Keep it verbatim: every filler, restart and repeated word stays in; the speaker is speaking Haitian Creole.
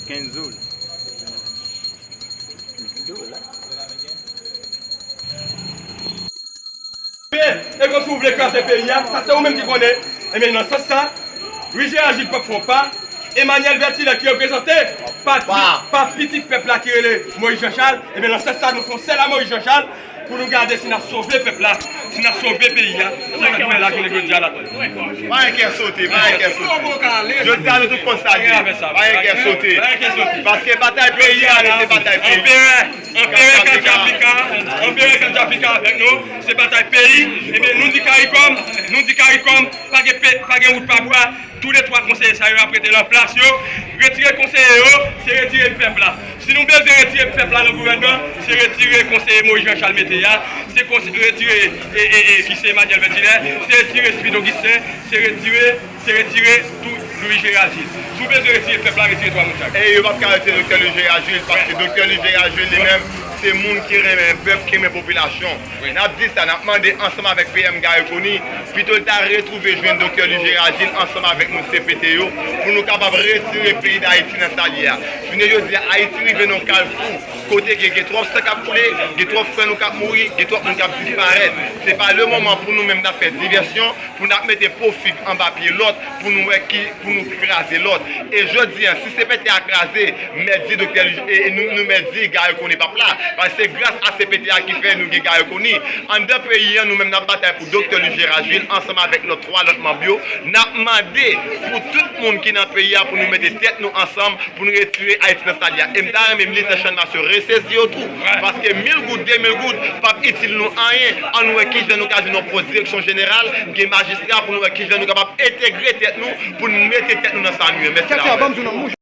Kenzo. Dola. E kòmsi w vle kraze peyi a, sa se ou menm ki konnen. Ebyen, nan sans sa, Louis Gérard Gilles p ap fè yon pa, Emmanuel Vertilè ki reprezante pa, pa pitit pèp la ki rele Moïse Jean Charles, ebyen, nan sans sa, nou fè yon sèl a Moïse Jean Charles pou nou gade si n ap sove pèp la, si n ap sove peyi a, se sa k fè la jounen jodi a la. Pa gen kè sote, pa gen kè sote. Jodi a nou tout konn sa k ye. Pa gen kè sote. Paske batay peyi a rete batay peyi. Anperè, Anperè Katjapika, Anperè Katjapika avèk nou, se batay peyi. Ebyen, nou di Karikòm, nou di Karikòm, pa gen pe-, pa gen wout pa bwa. Tou le twa konseye sa yo ap rete nan plas yo. Retire konseye yo, se retire pèp la. Si nou bezwen retire pèp la nan gouvènman, se retire konseye Moïse Jean Charles mete a, se konse-, retire, e, e, e, ki se Emmanuel Vertilè, se retire Spido Gisten, se retire, se retire tou Louis Gérard Gilles. Si w bezwen retire pèp la, retire twa moun sa yo. E yo p ap ka retire Doktè Louis Gérard Gilles, paske Doktè Louis Gérard Gilles li menm, se moun ki renmen pèp, ki renmen popilasyon. N ap di sa, n ap mande ansanm avèk P M Garry Conille, pito l ta retwouve jwenn Doktè Louis Gérard Gilles ansanm avèk moun C P T yo, pou nou kapab retire peyi Dayiti nan sa l ye a. Jounen jodi a, Ayiti rive nan yon kalfou, kote ke gen twòp san k ap koule, gen twòp frè nou k ap mouri, gen twòp moun k ap disparèt. Se pa le moman pou nou menm n ap fè divèsyon, pou n ap mete po fig anba pye lòt, pou nou wè ki, pou nou kraze lòt. E jodi a, si C P T a kraze, mèt di Doktè Louis, e, e nou, nou mèt di Garry Conille p ap la. Paske se gras a C P T a ki fè nou gen Garry Conille. Anndan peyi a, nou menm n ap batay pou Doktè Louis Gérard Gilles ansanm avèk lòt twa lòt manm yo. N ap mande pou tout moun ki nan peyi a pou nou mete tèt nou ansanm pou nou retire Ayiti nan sa l ye a. E m ta renmen militan Channmas yo resezi yo tou. Paske mil goud, de mil goud p ap itil nou anyen. Ann wè kijan nou ka jwenn yon pòs direksyon jeneral, gen majistra pou nou wè kijan nou kapab entegre tèt nou, pou n mete tèt nou nan sa nou ye. Mèsi la.